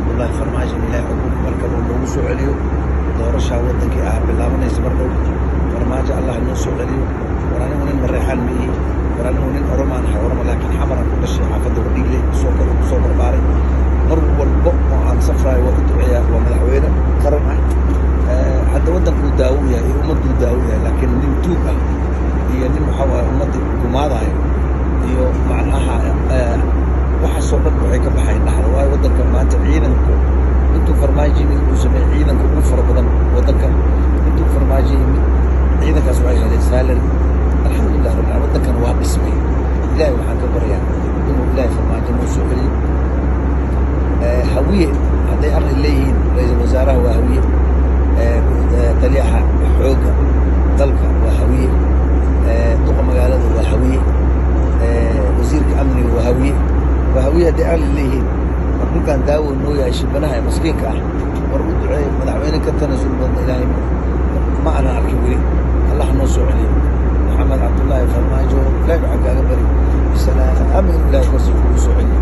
Cabdullaahi Farmaajo in Ilaahay xukunka mar kale uu noogu soo celiyo. Doorashaa waddankii ah bilaabanaysa mar dhow. Farmaajo Allah noo soo celiyo. War anigu nin Mareexaan ma ihi, war anigu nin Oromaan ahay, Oroma, laakiin Xamaraan ku dhashay, xaafadda Wadhigle kusoo koray, kusoo barbaaray. Mar walbo oo aan safraayo waa u duceeyaa. Waa madaxweyne qaran ah. Hadda waddankuu daawo u yahay iyo ummadduu daawo u yahay, laakiin nin tuug ah iyo nin waxaa waaye ummadda gumaadayo iyo macnaha waxaasoo dhan waxay ka baxayn dhaxda. Waayo, waddanka maanta ciidanku intuu Farmaajo yimid uu sameeyey ciidanka ugu fara badan waddanka. Intuu Farmaajo yimid ciidankaas waxay heleen salary. Alxamdulilah rabbil alamin, waddankan waa dhismay. Ilaahay waxaan ka baryaa inuu Ilaahay Farmaajo noo soo celiyo. Hawiye hadday arrin leeyihiin, ra-iisul wasaaraha waa Hawiye, taliyaha xoogga dalka waa Hawiye, duqa magaalada waa Hawiye, wasiirka amniga waa Hawiye. Waa Hawiye. Hadday aqli leeyihiin, war dhulkan daawo noo yahay, shibanaha ee maskiinka ah, war u duceey. Madaxweyne ka tanasul badna Ilaahay ma aanan arkin weli. Allah noo soo celiyo Maxamed Cabdullaahi Farmaajo. Ilaahay waxaan kaaga bari salaama inuu Ilahay korsi kugu soo celiyo.